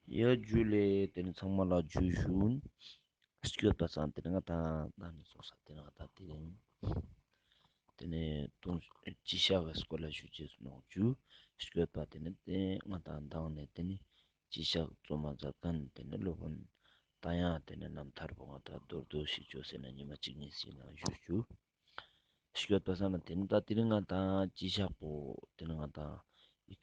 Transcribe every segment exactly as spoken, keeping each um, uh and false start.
ཡ་ཇུ་ལེ། ཏེ་ནེ་ཚང་མ་ལ་ཇུ་ཞུན། སྐྱོད་པ་སང་ཏེ་ནེ་ང་དང་ཏེ་ནེ་ང་དང་ཏེ་རིང་ཏེ་ནེ་ཏུང་སྤྱི་བཤགས་སི་སྐོར་ལ་ཞུ་ཅེས་ནོག་ཇུ། སྐྱོད་པ་ཏེ་ནེ་ཏེ་ང་དང་མདང་ནེ་ཏེ་ནེ་སྤྱི་བཤགས་རྩོམ་མ་མཛད་ཁན་ཏེ་ནེ་སློབ་དཔོན་རྟ་དབྱངས་ཏེ་ནེ་རྣམ་ཐར་པོ་ང་དང་མདོར་བསྡུས་ཤིག་ཅོས་ཟེར་ན་ཉི་མ་གཅིག་གཉིས་ཤིག་ནང་ཞུ་ཞུ། སྐྱོད་པ་སང་ན་ཏེ་ནེ་ད་ཏེ་རིང་ང་དང་སྤྱི་བཤགས་པོ་ཏེ་ནེ་ང་དང་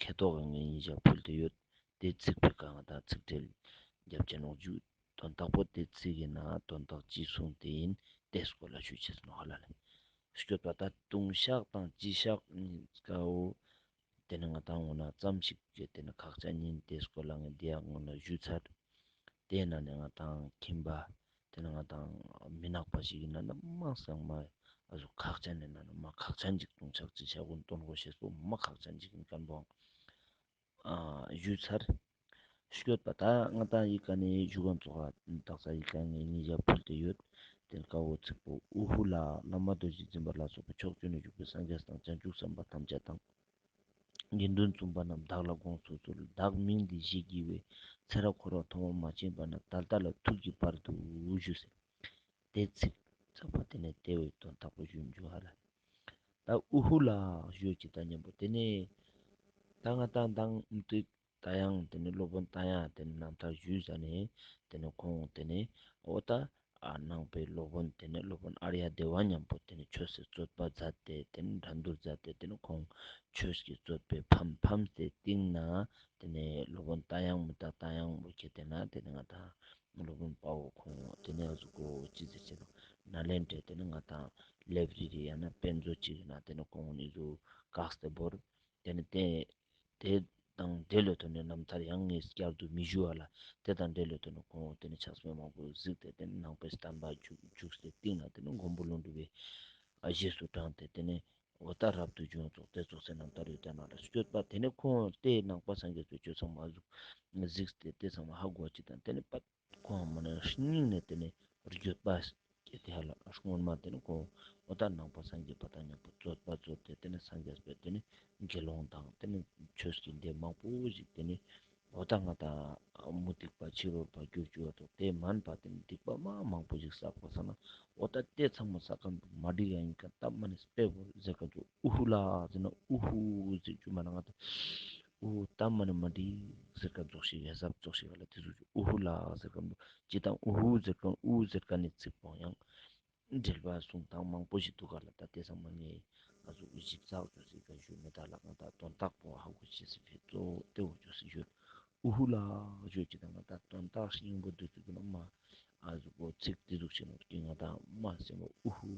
ཁེ་ཏོག་གི་ངེ་ཉིས་ཞག་ཕུལ་ཏེ་ཡོད། ཏེ་ཚིག་པོའི་ཀ་ང་དང་ཚིག་འགྲེལ་རྒྱབ་ཅེས་ནོག་ཇུ། དོན་དག་པོ་ཏེ་ཚིག་གི་ནང་དོན་དག་ཅི་གསུངས་ཏེ་ཨིན་ཏེ་སྐོར་ལ་ཞུ་ཅེས་ནོག་ཧ་ལ་ལེ། སྐྱོད་པ་ད་ལྟུང་བཤགས་དང་སྤྱི་བཤགས་ཉིས་ཀའོ། ཏེ་ནེ་ང་དང་ངོ་ན་ཙམ་ཞིག་གི་ཏེ་ནེ་ཁག་ཅན་ཨིན་ཏེ་སྐོར་ལ་ངས་ཏེ་ཡང་ངོ་ན་ཞུས་ཚར། ཏེ་ནེ་ང་དང་ཁྱིམ་པ་ཏེ་ནེ་ང་དང་མི་ནག་པ་ཞིག་ཨིན་ན་ན་མ་སང་མ་ཨ་ཟུག་ཁག་ཅན་ཨིན་ན་ན་མ་ཁག་ཅན་ཅིག་ལྟུང་བཤགས་སྤྱི་བཤགས་ཀུན་སྟོན་གོས་ཤེས་པོ་མ་ཁག་ཅན་ཅིག་ཨིན་ཁན་བོ་ཨ་ཞུས་ཚར། སྐྱོད་པ་ད་ང་དང་ཡི་ཀ་ནེ་ཞུ་ཁན་ཚོགས་ལ་དག་ས་ཡི་ཀ་ངེ་ཉིས་ཞག་ཕུལ་ཏེ་ཡོད། ཏེ་ནེ་ཀ་བོ་ཚིག་པོ་ཨུ་ཧུ་ལ་བླ་མ་རྡོ་རྗེ་འཛིན་པ་ལ་སོགས་པའི་ཕྱོགས་བཅུ་ནས་བཞུགས་པའི་སངས་རྒྱས་དང་བྱང་ཆུབ་སེམས་དཔའ་ཐམས་ཅད་དང་། དགེ་འདུན་བཙུན་པ་རྣམས་བདག་ལ་དགོངས་སུ་གསོལ། བདག་མིང་འདི་ཞེས་བགྱི་བའི། ཚེ་རབས་འཁོར་བ་ཐོག་མ་མ་མཁྱེན་པ་ན། ད་ལྟ་ལ་ཐུགས་ཀྱི་བར་དུ་ཞུ་ཟེར། ཏེ་ཚིག་ཚག་པ་ཏེ་ནེ་ཏེ་བོའི་དོན་དག་པོ་ཞུ་ཞུ་ཧ་ལ། ད་ཨུ་ཧུ་ལ་ཞུ་ཅེས་དང་ཉམ་པོ་ཏེ་ནེ་ད་ང་དང་མདང་མུ་ཏིག་རྟ་དབྱངས་ཏེ་ནེ་སློབ་དཔོན་རྟ་དབྱངས་ཏེ་ནེ་རྣམ་ཐར་ཞུས་ཟ་ནེ་ཏེ་ནེ་ཁོང་ཏེ་ནེ་འོ་ད་ཨ་ནང་པའི་སློབ་དཔོན་ཏེ་ནེ་སློབ་དཔོན་ཨཱརྱ་དེ་བ་ཉམ་པོ་ཏེ་ནེ་ཆོས་སི་རྩོད་པ་མཛད་དེ་ཏེ་ནེ་འགྲན་བསྡུར་མཛད་དེ་ཏེ་ནེ་ཁོང་ཆོས་ཀྱི་རྩོད་པའི་ཕམ་ཕམ་སྟེ་སྟིང་ནེ་ཏེ་ནེ་སློབ་དཔོན་རྟ་དབྱངས་མུ་ཏིག་རྟ་དབྱངས་པོ་ཁྱེད་ཏེ་ན་ཏེ་ནེ་ང་དང་སློབ་དཔོན་དཔའ་བོ་ཁོང་ཏེ་ནེ་ཨ་ཟུག་གོ་ཅི་ཟེར་ཅེ་ནོ་ནཱ་ལེནྡྲའི་ཏེ་ནེ་ང་དང་ལེབ་རི་རི་ཡང་ན་དཔེ་མཛོད་ཅིག་ན་ཏེ་ནེ་ཁོང་ནི་ཟུག་བཀག་སྟེ་བོར། ཏེ་ནེ་ཏེ་ཏེ་དང་འབྲེལ་ལོ་ཏེ་ནེ་རྣམ་ཐར་ཡང་ངས་བསྐྱར་དུ་མི་ཞུ་བ་ལ། ཏེ་དང་འབྲེལ་ལོ་ཏེ་ནེ་ཁོང་ཏེ་ནེ་ཕྱག་དཔེ་མང་པོ་གཟིགས་ཏེ་ཏེ་ནེ་ནང་པའི་བསྟན་པ་འཇུག་འཇུག་སྟེ་སྟིང་ནེ་ཏེ་ནེ་མགོན་པོ་ཀླུ་སྒྲུབ་པའི་ཨ་རྗེས་སུ་འབྲངས་ཏེ་ཏེ་ནེ་འོ་ད་རབ་ཏུ་བྱུང་ཙོགས་ཏེ་ཙོགས་སེ་རྣམ་ཐར་ཡོད་ཏེ་ན་ལ་སྐྱོད་པ་ཏེ་ནེ་ཁོང་ཏེ་ནང་པ་སངས་རྒྱས་པའི་ཆོས་ཚང་མ་གཟིགས་ཏེ་ཏེ་ཚང་མ་ཧ་གོ་ཅིག་དང་ཏེ་ནེ་པ་ཁོང་མ་ནེ་སྙིང་ནེ་ཏེ་ནེ་འགྱོད་པ་སྐྱེས་ཏེ་ཧ་ལ་སྔོན་མ་ཏེ་ནེ་ཁོང་འོ་ད་ནང་པ་སངས་རྒྱས་པ་དང་མཉམ་པོ་རྩོད་པ་རྩོད་དེ་ཏེ་ནེ་སངས་རྒྱས་པའི་ཏེ་ནེ་དགེ་སློང་དང་ཏེ་ནེ་ཆོས་ཀྱི་སྡེ་མང་པོ་ཞིག་ཏེ་ནེ་འོ་ད་ང་དང་མུ་སྟེགས་པ་ཕྱི་རོལ་པ་གྱུར་བཅུག་པ་ཏེ་མན་པ་ཏེ་ནེ་སྡིག་པ་མ་མང་པོ་ཞིག་བསགས་པ་སང་ན་འོ་ད་ཏེ་ཚང་མ་བསགས་ཁན་མ་འགྲིག་ཡ་ཨིན་ཀ་ད་མ་ནེ་དཔེ་བོ་ཟེར་ཁན་ཚོ་ཨུ་ཧུ་ལ་ཟེར་ན་ཨུ་ཧུ་ཟེར་རྒྱུ་མ་ན་ང་དང་ཨུ་ད་མ་ནེ་མ་འགྲིག་ཟེར་ཁན་ཙོགས་ཤིག་ཡ་ཟབ་ཙོགས་ཤིག་ག་ལ་ཏེ་ཟུག་ཨུ་ཧུ་ལ་ཟེར་ཁན་ཅི་དང་ཨུ་ཧུ་ཟེར་ཁན་ཨུ་ཟེར་ཁན་ནི་ཚིག་པོ་ཡང་འགྲེལ་པ་གསུང་སྟངས་མང་པོ་ཞིག་འདུག་ག་ལ། ད་ཏེ་ཚང་མ་ངས་ཨ་ཟུག་ཞིབ་ཚགས་ཅོས་སེ་ག་ཞུ་མེད་ད་ལ། ང་ད་དོན་དག་པོ་ཧ་གོ་ཅེས་སི་ཕི་གཙོ་བོ་ཏེ་བོ་ཅོས་སེ་ཞུ། ཨུ་ཧུ་ལ་ཞུ་ཅེས་དང་ང་ད་དོན་དག་སྙིང་པོ་འདི་ཚིག་གི་ནང་མ་ཨ་ཟུག་པོ་ཚིག་ཏེ་ཟུག་ཅིག་ནོག་ཅིག་ང་ད་མ་སེམས་པ་ཨུ་ཧུ་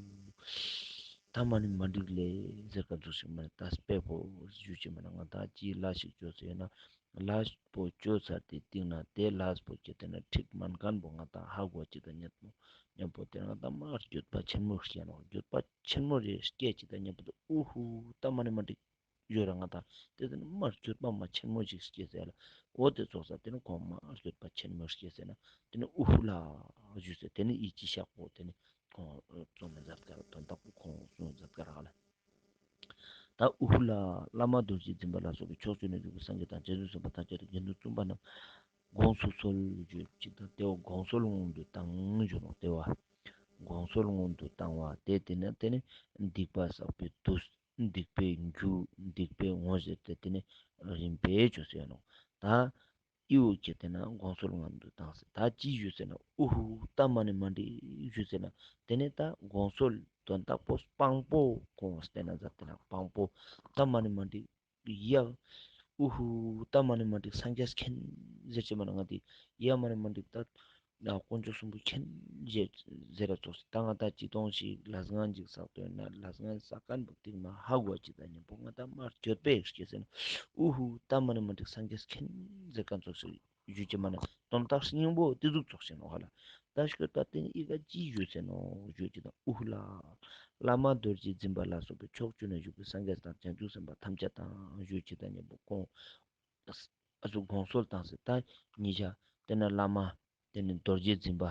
ད་མ་ནེ་མ་འགྲིག་ལེ་ཟེར་ཁན་ཙོགས་ཤིག་མ་ནེ་ད་དཔེ་བོ་ཞུ་ཅེས་མ་ནེ་ང་ད་ཅི་ལ་ཞིག་ཅོས་སེ་ཡོད་ན་ལས་པོ་ཅོ་ཚར་ཏེ་སྟིང་ནེ་ཏེ་ལས་པོ་ཅོས་ཏེ་ན་འགྲིག་མན་ཁན་བོ་ང་དང་ཧ་གོ་ཅིག་དང་ཉམ་པོ་ཉམ་པོ་ཏེ་ང་དང་མ་འགྱོད་པ་ཆེན་མོ་སྐྱེ་ནོག། འགྱོད་པ་ཆེན་མོ་རེ་སྐྱེ་ཅིག་དང་ཉམ་པོ་ཏེ་ཨུ་ཧུ་ད་མ་ནེ་མ་འགྲིག་ཡོད་ར་ང་དང་ཏེ་ཏེ་ནེ་མ་འགྱོད་པ་མ་ཆེན་མོ་ཞིག་སྐྱེ་ཟེར་ལ་འོ་ཏེ་ཙོགས་ས་ཏེ་ནེ་ཁོང་མ་འགྱོད་པ་ཆེན་མོ་སྐྱེ་ཟེར་ན་ཏེ་ནེ་ཨུ་ཧུ་ལ་ཞུ་ཟེར་ཏེ་ནེ་ཡི་ཅི་ཤག་པོ་ཏེ་ནེ་ཁོང་རྩོམ་མི་མཛད་ཀ་ར་དོན་དག་པོ་ཁོང་གསུང་མཛད་ཀ་ར་ཧ་ལ། ད་ཨུ་ཧུ་ལ་བླ་མ་རྡོ་རྗེ་འཛིན་པ་ལ་སོགས་པའི་ཕྱོགས་བཅུ་ནས་བཞུགས་པའི་སངས་རྒྱས་དང་བྱང་ཆུབ་སེམས་དཔའ་ཐམས་ཅད་དང་དགེ་འདུན་བཙུན་པ་རྣམས་དགོངས་སུ་གསོལ་ཞུ་ཅིག་དང་ཏེ་བོ་དགོངས་གསོལ་སྔོན་དུ་བཏང་ཞུ་ནོག། ཏེ་བོ་དགོངས་གསོལ་སྔོན་དུ་བཏང་བ་ཏེ་ཏེ་ནེ་ཏེ་ནེ་སྡིག་པ་བསགས་པའི་དུས་སྡིག་པའི་རྒྱུ་སྡིག་པའི་ངོ་ཟེར་ཏེ་ཏེ་ནེ་རིམ་པས་ཅོས་སེ་ཡོད་ནོག། ད་ཨི་བོ་ཁྱེར་ཏེ་ན་དགོངས་གསོལ་སྔོན་དུ་བཏང་ཟེར། ད་ཅི་ཞུ་ཟེར་ན་ཨུ་ཧུ་ད་མ་ནེ་མ་འགྲིག་ཞུ་ཟེར་ན་ཏེ་ནེ་ད་དགོངས་གསོལ་དོན་དག་པོ་དཔང་པོ་ཁོང་སྟན་ན་ཟེར་ཏེ་ན་དཔང་པོ་ད་མ་ནེ་མ་འགྲིག་ཡ་ཨུ་ཧུ་ད་མ་ནེ་མ་འགྲིག་སངས་རྒྱས་མཁྱེན་ཟེར་ཅེས་མ་ན་ང་དེ་ཡ་མ་ནེ་མ་འགྲིག་ད་དཀོན་མཆོག་གསུམ་པོ་མཁྱེན་ཟེར་ཟེར་ར་ཙོགས་སེ་ད་ང་ད་ཅི་ཏོང་ཞིག་ལས་ངན་ཅིག་བསགས་ཏེ་ཡོད་ན་ལས་ངན་བསགས་ཁན་བོ་སྟིང་ནེ་ཧ་གོ་ཅིག་དང་ཉམ་པོ་ང་ད་མ་འགྱོད་པའི་སྐྱེ་ཟེར་ན་ཨུ་ཧུ་ད་མ་ནེ་མ་འགྲིག་སངས་རྒྱས་མཁྱེན་ཟེར་ཁན་ཙོགས་སེ་ཞུ་ཅེས་མ་ན་དོན་དག་སྙིང་པོ་ཏེ་ཟུག་ཙོགས་ཤིག་ནོག་ཧ་ལ། ད་སྐྱོད་པ་ཏེ་ནེ་ཨི་ཀ་ཅི་ཞུ་ཟེར་ནོག་ཞུ་ཅིག་དང་ཨུ་ཧུ་ལ་བླ་མ་རྡོ་རྗེ་འཛིན་པ་ལ་སོགས་པའི་ཕྱོགས་བཅུ་ནས་བཞུགས་པའི་སངས་རྒྱས་དང་བྱང་ཆུབ་སེམས་དཔའ་ཐམས་ཅད་དང་ཞུ་ཅིག་དང་ཉམ་པོ་ཁོང་ཨ་ཟུག་དགོངས་གསོལ་བཏང་ཟེར། ད་ཉིས་ཆ་ཏེ་ནེ་བླ་མ་ཏེ་ནེ་རྡོ་རྗེ་འཛིན་པ་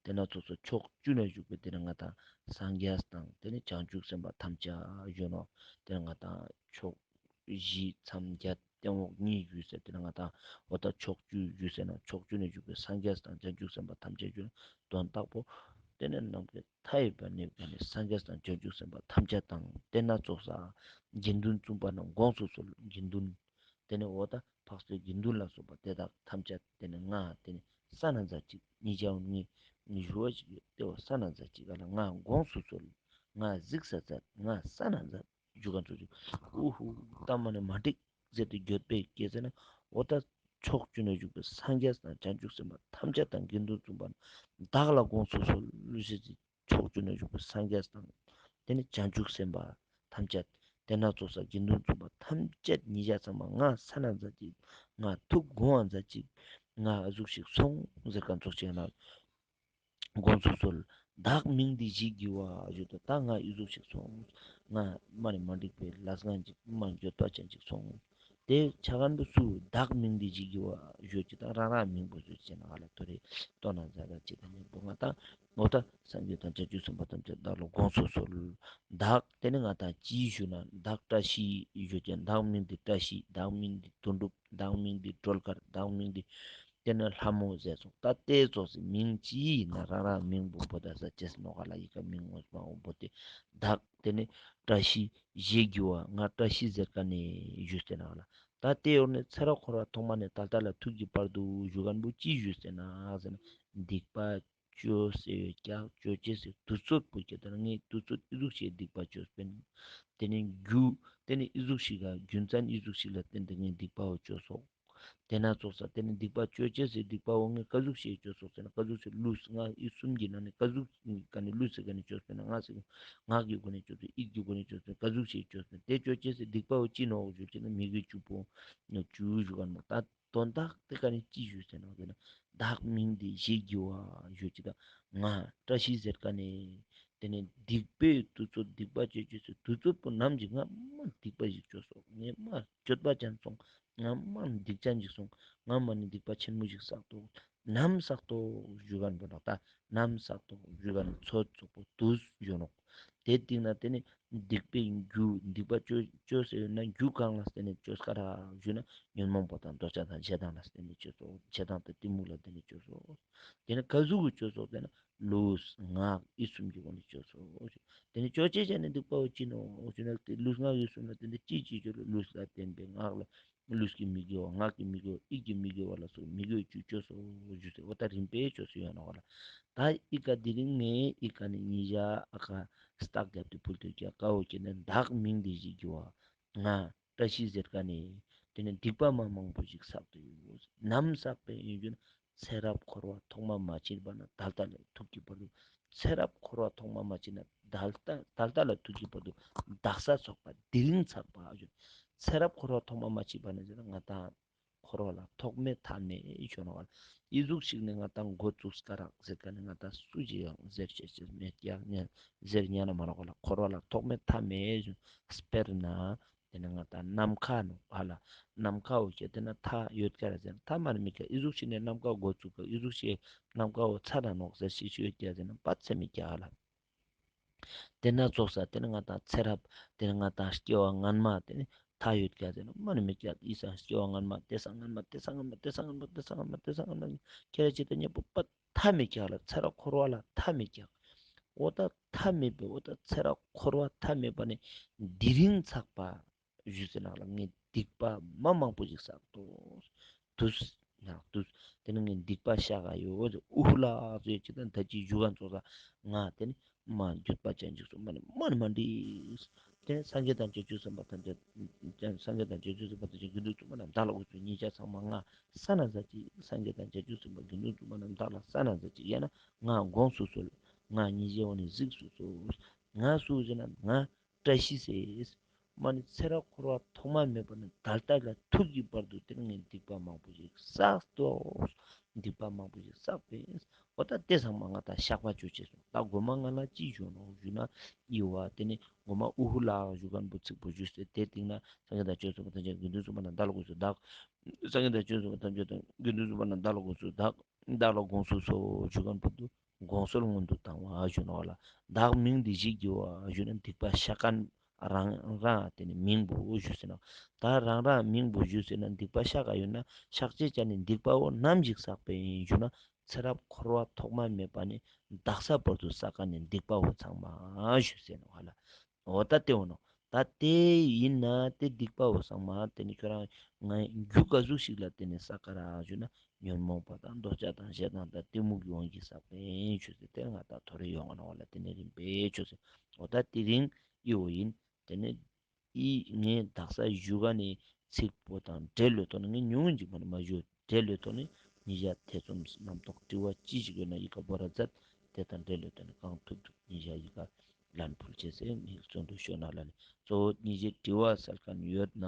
ཏེ་ནེ་ཙོགས་སེ་ཕྱོགས་བཅུ་ནས་བཞུགས་པའི་ཏེ་ནེ་ང་དང་སངས་རྒྱས་དང་ཏེ་ནེ་བྱང་ཆུབ་སེམས་དཔའ་ཐམས་ཅད་ཞུ་ནོག། ཏེ་ནེ་ང་དང་ཕྱོགས་བཞི་མཚམས་བརྒྱད་ སྟེང་འོག་གཉིས་ཞུས་ཟེར་ཏེ་ན་ང་ཏང་འོ་ད་ཕྱོགས་བཅུ་ཞུས་ཟེར་ན་ཕྱོགས་བཅུ་ནས་བཞུགས་པའི་སངས་རྒྱས་དང་བྱང་ཆུབ་སེམས་དཔའ་ཐམས་ཅད་ཞུ་ན་དོན་དག་པོ་ཏེ་ནེ་ནམ་མཁའི་མཐའ་ཡས་པ་ནས་ཀ་ནེ་སངས་རྒྱས་དང་བྱང་ཆུབ་སེམས་དཔའ་ཐམས་ཅད་དང་ཏེ་ན་ཙོགས་ས་དགེ་འདུན་གསུམ་པ་རྣམས་དགོངས་སུ་གསོལ། དགེ་འདུན་ཏེ་ནེ་འོ་ད་འཕགས་པའི་དགེ་འདུན་ལ་སོགས་པ་དེ་དག་ཐམས་ཅད་ཏེ་ནེ་ང་ཏེ་ནེ་ས་ན་ཛ་ཅིག་ཉེ་ཞའོ་ངེ་ཞུ་བ་ཅིག་ཡོད་ཏེ་བོ་ས་ན་ཛ་ཅིག་ག་ལ་ང་དགོངས་སུ་གསོལ། ང་གཟིགས་ས་ཛད། ང་ས་ན་ཛ་ཞུ་ག་ཙོགས་ཅིག་ཨུ་ཧུ་ཏ་མ་ནེ་མ་འགྲིག་ཟེར་ཏེ་འགྱོད་པའི་སྐྱེས་ཟེར་ན་འོ་ད་ཕྱོགས་བཅུ་ནས་བཞུགས་པའི་སངས་རྒྱས་དང་བྱང་ཆུབ་སེམས་དཔའ་ཐམས་ཅད་དང་དགེ་འདུན་གསུམ་པ་བདག་ལ་དགོངས་སུ་གསོལ་ཞེས་ཕྱོགས་བཅུ་ནས་བཞུགས་པའི་སངས་རྒྱས་དང་ཏེ་ནེ་བྱང་ཆུབ་སེམས་དཔའ་ཐམས་ཅད་ཏེ་ན་ཙོགས་ས་དགེ་འདུན་གསུམ་པ་ཐམས་ཅད་ཉེ་ཞ་ཚང་མ་ང་ས་ན་ཛ་ཅིག་ང་ཐུགས་དགོངས་པ་ཛ་ཅིག་ང་ཨ་ཟུག་ཞིག་སོང་ཟེར་ག་ཙོགས་ཅིག་ན་དགོངས་སུ་གསོལ། བདག་མིང་འདི་ཞེས་བགྱི་བ་ཞུ་ཏེ་ད་ང་ཨི་ཟུག་ཞིག་སོང་། ང་མ་ནེ་མ་འགྲིག་པའི་ལས་ངན་ཅིག་མ་འགྱོད་པ་ཅན་ཅིག་སོང་། ཏེ་ཆ་མཉམ་པོ་སུ་བདག་མིང་འདི་ཞེས་བགྱི་བ་ཞུ་ཅིག་ད་རང་རང་མིང་པོ་ཞུ་ཅིག་ན་ང་ལ་ཐོ་རེ་ལྟོ་ན་ཛ་ཛ་ཅིག་ད་ཉེ་པོ་ང་ད་འོ་ད་སངས་རྒྱས་དང་བྱང་ཆུབ་སེམས་དཔའ་ཐམས་ཅད་བདག་ལ་དགོངས་སུ་གསོལ། བདག་ཏེ་ནེ་ང་ད་ཅི་ཞུ་ན་བདག་བཀྲ་ཤིས་ཞུ་ཅིག་བདག་མིང་འདི་བཀྲ་ཤིས། བདག་མིང་འདི་དོན་གྲུབ། བདག་མིང་འདི་སྒྲོལ་དཀར། བདག་མིང་འདི་ཏེ་ནེ་ལྷ་མོ་ཟེར་སོང་། ད་ཏེ་ཙོགས་སི་མིང་ཅི་ཨིན་ན་རང་རང་མིང་པོ་བོ་ད་ས་ཅེས་ནོག་ག་ལ་ཡི་གེ་མིང་ངོ་མ་བོ་བོ་ཏེ་བདག་ཏེ་ནེ་བཀྲ་ཤིས་ཞེས་བགྱི་བ་ང་བཀྲ་ཤིས་ཟེར་ཀ་ནེ་ཞུས་ཏེ་ན་ག་ལ་ད་ཏེ་ཡོར་ནེ་ཚེ་རབས་འཁོར་བ་ཐོག་མ་ནེ་ད་ལྟ་ལ་ཐུག་གི་བར་དུ་ཞུ་མཁན་པོ་ཅི་ཞུས་ཏེ་ན་ཟེར་ན་སྡིག་པ་ཅོས་ཟེར་ཡོད་ཀྱག་ཅོ་ཅེས་ཟེར་དུས་ཚོད་པོ་ཀྱེ་ད་ངའི་དུས་ཚོད་ཨི་ཟུག་ཤིག་སྡིག་པ་ཅོས་པིན། ཏེ་ནེ་རྒྱུ་ཏེ་ནེ་ཨི་ཟུག་ཤིག་ག་རྒྱུ་མཚན་ཨི་ཟུག་ཤིག་ལ་བརྟེན་ཏེ་ངའི་སྡིག་པ་བོ་ཅོས་སོག་ཏེ་ན་ཙོགས་ས་ཏེ་ནེ་སྡིག་པ་ཅོ་ཅེས་ཟེར་སྡིག་པ་བོ་ངའི་ཀ་ཟུག་ཤིག་ཅོས་སོག་ཟེར་ན་ཀ་ཟུག་ཤིག་ལུས་ངག་ཡིད་གསུམ་གྱི་ནང་ནེ་ཀ་ཟུག་ག་ནེ་ལུས་ཟེར་ག་ནེ་ཅོས་པིན་ན་ངག་ཟེར་ངག་གི་སྒོ་ནེ་ཅོས་པིན་ཡིད་ཀྱི་སྒོ་ནེ་ཅོས་པིན་ཀ་ཟུག་ཤིག་ཅོས་པིན་ཏེ་ཅོ་ཅེས་ཟེར་སྡིག་པ་བོ་ཅི་ནོག་ཞུ་ཅེ་ན་མི་དགེ་བཅུ་པོ་ནོ་བཅུ་ཞུ་ག་ནོ་ད། དོན་དག་ཏེ་ཀ་ནེ་ཅི་ཞུས་ཟེར་ན་ཏེ་ན་བདག་མིང་འདི་ཞེས་བགྱི་བ་ཞུ་ཅིག་ད་ང་བཀྲ་ཤིས་ཟེར་ཀ་ནེ་ཏེ་ནེ་སྡིག་པའི་དུས་ཚོད་སྡིག་པ་ཅོ་ཅེས་སི་དུས་ཚོད་པོ་ནམ་ཞིག་ང་མ་སྡིག་པ་ཞིག་ཅོས་སོང་། ངས་མ་འགྱོད་པ་ཅན་སོང་། ང་མ་སྡིག་ཅན་ཞིག་སོང་། ང་མ་ནེ་སྡིག་པ་ཆེན་མོ་ཞིག་བསགས་ཏོག་ནམ་བསགས་ཏོག་ཞུ་ག་ནོ་ད་ནམ་བསགས་ཏོག་ཞུ་ག་ནེ་ཚོད་ཚོད་པོ་དུས་ཞུ་ནོག་ཏེ་སྟིང་ནེ་ཏེ་ནེ་སྡིག་པའི་རྒྱུ་སྡིག་པ་ཅོ་ཅོས་ཟེར་ན་རྒྱུ་གང་ལ་བརྟེན་ནེ་ཅོས་ཀ་རག་ཞུ་ན་ཉོན་མོངས་པ་དང་འདོད་ཆགས་དང་ཞེ་སྡང་ལ་བརྟེན་ནེ་ཅོས་སོག་ཞེ་སྡང་དང་གཏི་མུག་ལ་བརྟེན་ནེ་ཅོས་སོག་ཏེ་ནེ་ཀ་ཟུག་གི་ཅོས་སོག་ཟེར་ན་ལུས་ངག་ཡིད་གསུམ་གྱི་སྒོ་ནེ་ཅོས་སོག་ཏེ་ནེ་ཅོ་ཅེས་ཅན་ནི་སྡིག་པ་བོ་ཅི་ནོག་ཞུ་ན་ཏེ་ལུས་ངག་ཡིད་གསུམ་ལ་བརྟེན་ཏེ་ཅི་ཅི་ཅོས་ལུས་ལ་བརྟེན་པའི་ངག་ལ་ལུས་ཀྱི་མི་དགེ་བ་ངག་གི་མི་དགེ་བ་ཡིད་ཀྱི་མི་དགེ་བ་ལ་སོགས་མི་དགེ་བཅུ་ཅོས་སོག་ཞུས་ཏེ་འོ་ད་རིམ་པས་ཅོས་སོག་ཡོད་ནོག་ལ། ད་ཨི་ཀ་དེ་རིང་ངས་ཨི་ཀ་ནེ་ཉེ་ཞ་ཨ་ཀ་སྟག་རྒྱབ་ཏེ་ཕུལ་ཏེ་ཀྱག་ཀ་བོ་ཀྱེ་ན་བདག་མིང་འདི་ཞེས་བགྱི་བ་ང་བཀྲ་ཤིས་ཟེར་ཀ་ནེ་ཏེ་ནེ་སྡིག་པ་མ་མང་པོ་ཞིག་བསགས་ཏེ་ཡོད། ནམ་བསགས་པའི་ཡིན་རྒྱུ་ན་ཚེ་རབས་འཁོར་བ་ཐོག་མ་མ་ཕྱིན་པ་ནེ་ད་ལྟ་ལ་ཐུག་གི་བར་དུ་ཚེ་རབས་འཁོར་བ་ཐོག་མ་མ་ཕྱིན་ནེ་ད་ལྟ་ད་ལྟ་ལ་ཐུག་གི་བར་དུ་བདག་ས་ཚོགས་པ་དེ་རིང་ཚགས་པ་ཨ་ཞུ་ཚེ་རབས་འཁོར་བ་ཐོག་མ་མ་ཕྱིན་པ་ནེ་ཟེར་ན་ང་ད་འཁོར་བ་ལ་ཐོག་མེད་མཐའ་མེད་ཞུ་ནོག་ལ། ཨི་ཟུག་ཞིག་ནེ་ང་ད་འགོ་བཙུགས་ཀ་རག་ཟེར་ཀ་ནེ་ང་ད་སུ་ཞིག་ཡང་ཟེར་ཤེས་ཤེས་མེད་ཀྱག་ཉན་ཟེར་ཉན་ན་མ་ནོག་ལ། འཁོར་བ་ལ་ཐོག་མེད་མཐའ་མེད་ཞུ་དཔེར་ན་ཏེ་ནེ་ང་ད་ནམ་མཁའ་ནོག་ཨ་ལ། ནམ་མཁའ་བོ་ཀྱེ་ཏེ་ནེ་མཐའ་ཡོད་ཀྱག་ཟེར་ན་མཐའ་མ་ནེ་མེད་ཀྱག་ཨི་ཟུག་ཞིག་ནེ་ནམ་མཁའ་འགོ་བཙུགས་ཀ་ཨི་ཟུག་ཞིག་ནམ་མཁའ་བོ་ཚར་ར་ནོག་ཟེར་ཤེས་ཤེས་ཡོད་ཀྱག་ཟེར་ན་པ་ཚེ་མེད་ཀྱག་ཨ་ལ། ཏེ་ན་ཙོགས་ས་ཏེ་ནེ་ང་ད་ཚེ་རབས་ཏེ་ནེ་ང་ད་སྐྱེ་བ་སྔན་མ་ཏེ་ནེ་མཐའ་ཡོད་ཀྱག་ཟེར་ན་མ་ནེ་མེད་ཀྱག་ཨི་ས་སྐྱེ་བ་སྔན་མ་ཏེ་ས་སྔན་མ་ཏེ་ས་སྔན་མ་ཏེ་ས་སྔན་མ་ཏེ་ས་སྔན་མ་ཁྱེད་ར་ཅི་ཏེ་ཉེ་པོ་པ་མཐའ་མེད་ཀྱག་ལ། ཚེ་རབས་འཁོར་བ་ལ་མཐའ་མེད་ཀྱག་འོ་ད་མཐའ་མེད་པའི་འོ་ད་ཚེ་རབས་འཁོར་བ་མཐའ་མེད་པ་ནེ་དེ་རིང་ཚགས་པ་ཞུས་ཟེར་ན་ལ་ངས་སྡིག་པ་མ་མང་པོ་ཞིག་བསགས་ཏོག་དུས་ན་དུས་ཏེ་ནེ་ངས་སྡིག་པ་བཤགས་ཡོད་ཨུ་ཧུ་ལགས་ཟེར་ཅིག་དང་ད་ཅི་ཞུ་ག་ཙོགས་ས་ང་ཏེ་ནེ་མ་འགྱོད་པ་ཅན་ཅིག་སོང་མ་ནེ་མ་ནེ་མ་འགྲིག་ཏེ་ནེ་སངས་རྒྱས་དང་བྱང་ཆུབ་སེམས་དཔའ་ཐམས་ཅད་སངས་རྒྱས་དང་བྱང་ཆུབ་སེམས་དཔའ་ཐམས་ཅད་དགེ་འདུན་གསུམ་པ་རྣམས་བདག་ལ་དགོངས་སུ་གསོལ། ཉེ་ཞ་ཚང་མ་ང་ས་ན་ཟ་ཅིག་སངས་རྒྱས་དང་བྱང་ཆུབ་སེམས་དཔའ་དགེ་འདུན་གསུམ་པ་རྣམས་བདག་ལ་ས་ན་ཟ་ཅིག་ཡང་ན་ང་དགོངས་སུ་གསོལ། ང་ཉེ་ཞའོ་ནི་གཟིགས་སུ་གསོལ། ང་སུ་ཟེར་ན་ང་བཀྲ་ཤིས་ཟེར། མ་ནེ་ཚེ་རབས་འཁོར་བ་ཐོག་མ་མེད་པ་ནེ་ད་ལྟ་ལ་ཐུག་གི་བར་དུ་ཏེ་ནེ་ངས་སྡིག་པ་མང་པོ་ཞིག་བསགས་ཏོག་སྡིག་པ་མང་པོ་ཞིག་བསགས་པས། འོ་ད་ཏེ་ཚང་མ་ང་ད་བཤགས་པ་ཅོ་ཅེས་སོང་། ད་གོ་མ་ང་ལ་ཅི་ཞུ་ནོག་ཞུ་ན་ཨི་བོ་ཏེ་ནེ་གོ་མ་ཨུ་ཧུ་ལགས་ཞུ་མཁན་པོ་ཚིག་པོ་ཞུས་ཏེ་ཏེ་སྟིང་ནེ་སངས་རྒྱས་དང་བྱང་ཆུབ་སེམས་དཔའ་ཐམས་ཅད་དགེ་འདུན་གསུམ་པ་རྣམས་བདག་ལ་དགོངས་སུ་གསོལ། བདག་སངས་རྒྱས་དང་བྱང་ཆུབ་སེམས་དཔའ་ཐམས་ཅད་དགེ་འདུན་གསུམ་པ་རྣམས་བདག་ལ་དགོངས་སུ་གསོལ། བདག་བདག་ལ་དགོངས་སུ་གསོལ་ཞུ་མཁན་པོ་དུ་དགོངས་གསོལ་སྔོན་དུ་བཏང་བ་ཞུ་ནོག་ལ། བདག་མིང་འདི་ཞེས་བགྱི་བ་ཞུ་ན་སྡིག་པ་བཤགས་མཁན་ རང་རང་དེ་ནི་མིང་པོ་ཞུས་ཟེར་ན། ད་རང་རང་མིང་པོ་ཞུས་ཟེར་ན་སྡིག་པ་བཤགས་ཀ་ཡོད་ན་བཤགས་བྱའི་ཆ་ནས་སྡིག་པ་བོ་ནམ་ཞིག་བསགས་པ་ཡིན་ཞུ་ན། ཚེ་རབས་འཁོར་བ་ཐོག་མ་མེད་པ་ནས་དག་ས་བར་དུ་བསགས་ཀ་ནས་སྡིག་པ་བོ་ཚང་མ་ཞུས་ཟེར་ནོག་ཧ་ལ། འོ་ད་དེ་འོ་ནོ། ད་དེ་ཡིན་ན་དེ་སྡིག་པ་བོ་ཚང་མ་དེ་ནི་ཁྱོད་རང་ང་རྒྱུ་ག་ཟུག་ཞིག་ལ་དེ་ནི་བསགས་ཀ་རག་ཞུ་ན། ཉོན་མོངས་པ་དང་འདོད་ཆགས་དང་ཞེ་སྡང་དང་གཏི་མུག་གི་དབང་གིས་བསགས་པ་ཡིན་ཞུས་ཟེར། དེ་ང་ད་ཐོ་རེ་ཡོང་ང་ནོག་ལ། དེ་ནི་རིམ་པས་ཞུས་ཟེར། འོ་ད་དེ་རིང་ཨི་བོ་ཡིན། དེ་ནི་ཨི་ངས་དག་ས་ཞུ་ག་ནི་ཚིག་པོ་དང་འབྲེལ་ལོས་ཐོག་ནས་ངས་ཉུང་ངུ་ཅིག་མ་ནི་མ་ཞུ། འབྲེལ་ལོས་ཐོག་ནས་ཉིས་ཞག་ཐེ་ཚོམ་རྣམ་རྟོག་དྲི་བ་ཅི་ཞིག་ཡོད་ན་ཡི་ག་བོར་ར་མཛད། དེ་དང་འབྲེལ་ལོས་ཐོག་ནས་གང་ཐུབ་ཐུབ་ཉིས་ཞག་ཡི་ག་ལན་ཕུལ་ཅེས་སེ་ངས་བརྩོན་འགྲུས་ཞུ་ན་ལ་ནི། གཙོ་བོ་ཉིས་ཞག་དྲི་བ་སལ་མཁན་ཡོད་ན་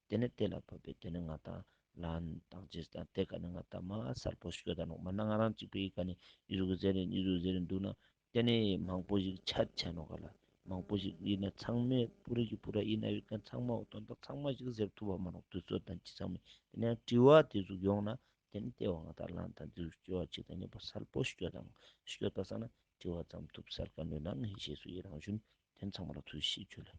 དེ་ནི་དེ་ལ་བབ་པའི་དེ་ནི་ང་དང་ལན་བཏང་ཅེས་དང་དེ་ག་ནི་ང་དང་མ་གསལ་པོ་ཞུ་ད་ནོག་མ་ན་ང་རང་གཅིག་པོ་ཡི་ག་ནི་ཨི་ཟུག་ཟེར་རེ་ཨི་ཟུག་ཟེར་རེ་འདུག་ན། དེ་ནི་མང་པོ་ཞིག་ཆད་ཆ་ནོག་ག་ལ། མང་པོ་ཞིག་ཡིན་ན་ཚང་མས་པུ་རི་གི་པུ་ར་ཡིན་ན་ཡོད་མཁན་ཚང་མ་འོ་དོན་དག་ཚང་མ་ཞིག་ཟེར་ཐུབ་པ་མ་ནོག་དུས་ཚོད་དང་ཅི་ཚང་མས། དེ་ནས་དྲི་བ་དེ་ཟུག་ཡོང་ན་དེ་ནི་དེ་བ་ང་དང་ལན་དང་དེ་ཟུག་དྲི་བ་ཅིག་དང་ཉེ་པོ་གསལ་པོ་ཞིག་སྐྱོད་དང་ཞིག་སྐྱོད་ད་ས་ན་དྲི་བ་ཙམ་ཐུབ་གསལ་ག་ནོད་ན་ངས་ཞེས་སུ་ཡི་རང་བཞིན་དེ་ཚང་མ་ལ་ཐུགས་རྗེ་ཆེ་ཞུ་ལེ།